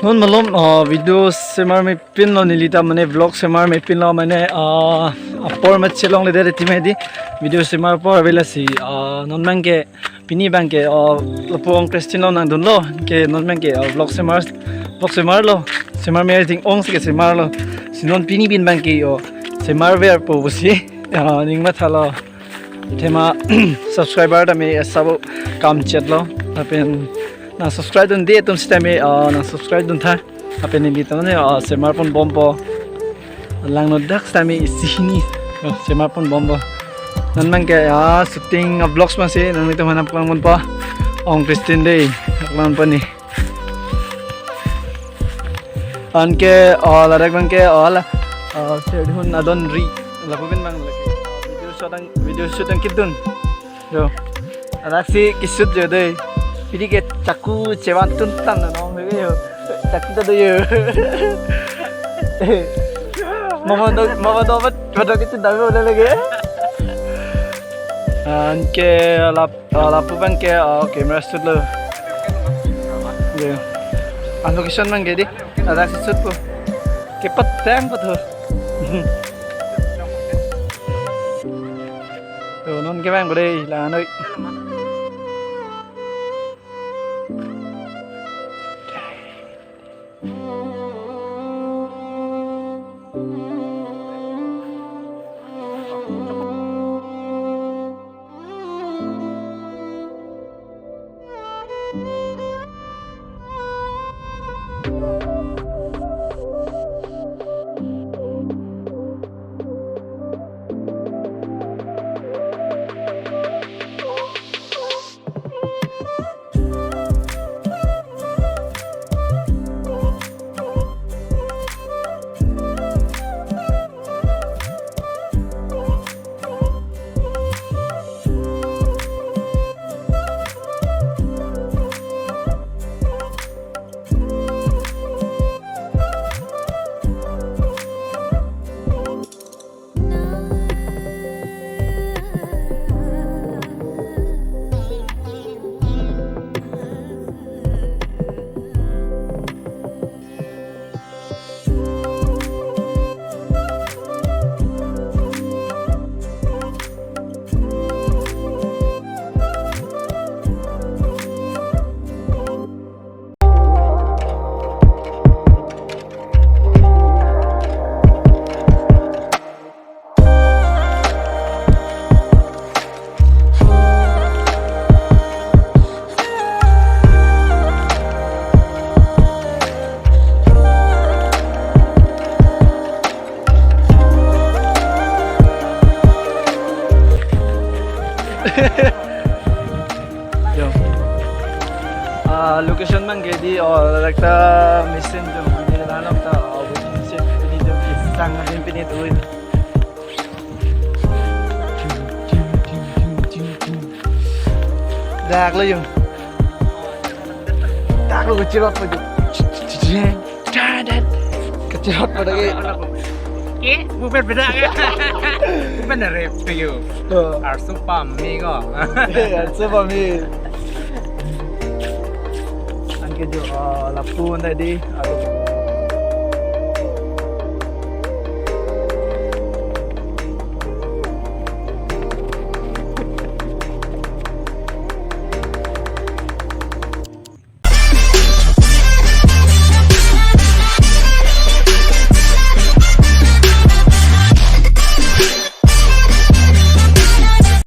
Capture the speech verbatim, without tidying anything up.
Non malom, ah, video semar mepinlo, neli ta mane vlog semar mepinlo, mane, ah, apor ma chelongledet athema di video semar apor avela si, ah, non abangke pini abangke, ah, lapu Ong Christian along nangdunlo, ke non abangke, ah, vlog semar, vlog semarlo, semar me I think ong si ke semarlo, si non pini pin abangke, oh, semarverpo pusi, ah, ning mathalo. Athema subscriber tame asabo kamchetlo. Lapen nang subscribe dunde atum sitame, ah, nang subscribe duntha. Lapen neli tame, ah, semarponbompo. Langno dak sitame isi hini, ah, semarponbompo. Non abangke, ah, shooting, ah, vlogs masi nanglitum aphan nangpaklangponpo. Ong Christian dei, paklangponpo ni. Anke, oh, ladak abangke, oh, la, oh, Serdihun adon ri, lapu pen abang lake video shoot ang, video shoot angkitdun. Yo. Ladak si keshoot jo dei. Pini ke chaku chevan tuntan no, yo. Chaku ta do yo. Mama do, mama do, mama do kita dah boleh lagi. Anke lap, ah, lapu abangke, ah, camera shoot lo. Yo. Ah, location abangke di. Ladak si shootpo. Kepatang po to. To non kevangpo dei, lang noi. Yo. Ah, location abangke di, oh, ladak ta mesen jo, di dalam ta, oh, building set, di jo, di sang, di pini tu. Dak lo yo. Dak lo kecil apa jo? Kecil apa lagi? Ke, bukan beda ke? Bukan review. Oh. Arso pami ko. Eh, arso pami. Anke jo, ah, lapu tadi, ah,